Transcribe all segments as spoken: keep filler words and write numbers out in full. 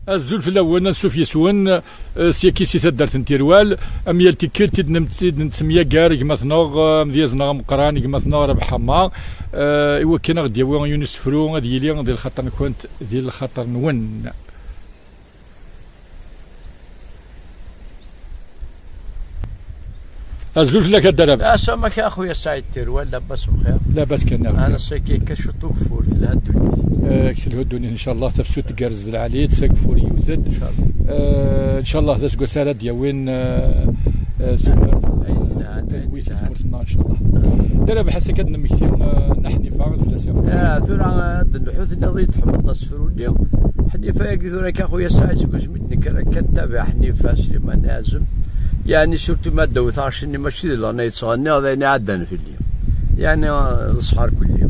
Azul fell-awen, ansuf yes-wen, eh, syaki si taddart n Tirwal, am yal tikkelt i d-nem-, i d-nettemyagar gma-tneɣ, eh, amedyaz-nneɣ ameqqran, gma-tneɣ Rabeḥ Ḥama, eh, i wakken ad ɣ-d-yawi yiwen n usefru, ad yili di lxaṭer-nkent, di lxaṭer-nwen. Azul fell-ak a Dda Rabeḥ. Asamak a xuya Saɛid Tirwal, labas bxir. Labas kan a xuya. Ana saki akka cwiṭ ugeffur, telha ddunit. Eh, telha ddunit, ncallah, tafsut tgerrez d lɛali, tageffur yiwet-d. Ncallah. Eh, ncallah, d aseggas ara d-yawin, eh, eh, tumert, eh, talwit i tmurt-nneɣ, ncallah. Dda Rabeḥ, ass-agi ad d-nemmekti, eh, Nna Ḥnifa, ad fell-as yafeḍ. Ah, tura, eh, ad d-nḥu, tenniḍ-iyi-d tḥemmleḍ asefru-nni. Ḥnifa-agi tura akka, a xuya Saɛid, seg wasmi d-nekker akka nettabiɛ Ḥnifa Sliman Ɛazem. Yeɛni, surtout ma d-awteɣ acenni, mačči d lehna yettɣenniɣ, d ayen iɛeddan fell-i. Yeɛni, d ṣṣeḥ ar kulli.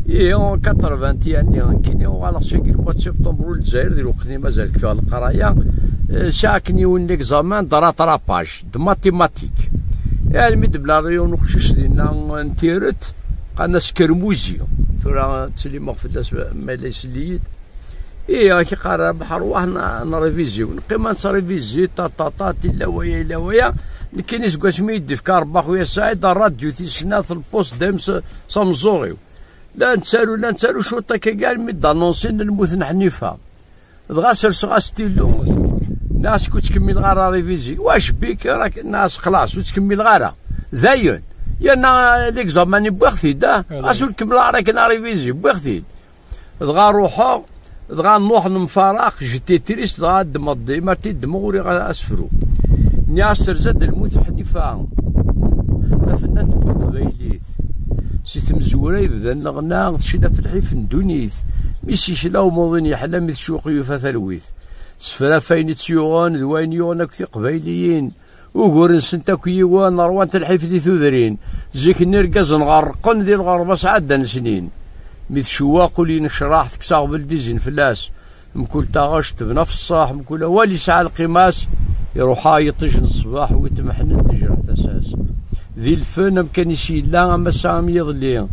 Ihi, en quatre-vingt, yeɛni, nekkini uɣaleɣ seg lmwa d septembre u Lezzayer, di lweqt-nni mazal kfiɣ leqraya, eh, sɛiɣ akken yiwen n examen de rattrapage, de mathématiques. Almi d-mlaleɣ yiwen uqcic dinna n Tiret, qqaren-as Kermuzi. Tura ttsellimeɣ fell-as ma yella isell-iyi-d. Ih, ak iqqar Rabaḥ, rwaḥ n, n révision. Neqqim ad nettrévisi, ta, ta, ta, illa waya, illa waya. Nekkini seg wasmi i d-ifka Rebbi a xuya Saɛid, rradyu, tis snat, lpust, dayem s, s ameẓẓuɣ-iw. La nettaru, la nettaru, cwiṭ akka, armi d-annonsin lmut n Ḥnifa. Dɣa serseɣ astilu, nniɣ-as ur ttkemmileɣ ara révision. Wac bik, rak, nniɣ-as xlaṣ, ur ttkemmileɣ ara. Dayen, yerna l'examen wwiɣ-t-id, ah, ɣas ur kemmleɣ ara akken révision, wwiɣ-t-id. Dɣa ruḥeɣ, dɣa nuḥ nemfaraq, j'étais triste, dɣa ddmeɣ-d, imar t-id-ddmeɣ uriɣ asefru. Nniɣ-as terza-d lmut Ḥnifa, tafennant n teqbaylit. Si tmezwura yebdan leɣna, tecla f lḥif n ddunit. Mi s-yecla umuḍin yeḥla, mi tcewweq yufa talwit. Tessefraf ayen i tt-yuɣen, d wayen yuɣen akk tiqbayliyin. Ugur-nsent akk yiwen, ṛwant lḥif di tudrin. Zik-nni irgazen ɣerqen di lɣerba sɛeddan snin. Mi tcewweq ul yennecraḥ, tekkes aɣbel d izin fell-as. Mkul taɣect tebna f ṣṣeḥ, mkul awal yesɛa lqima-s. Iruḥ-aɣ yiṭij n ṣṣbeḥ, wi tmeḥnen tejreḥ tasa-s. Di lfen amkan-is yella, am ass-a am yiḍelli.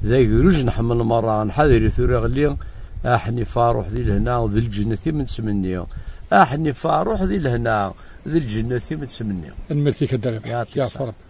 D agruj nḥemmel merra, nḥader-it ur iɣelli. A Ḥnifa, ruḥ di lehna, d lǧennet i m-nettmenni. A Ḥnifa, ruḥ di lehna, d lǧennet i m-nettmenni. Tanemmirt-ik a Dda Rabeḥ. Yeɛṭik ṣṣeḥḥa. Yeɛfu Rebbi.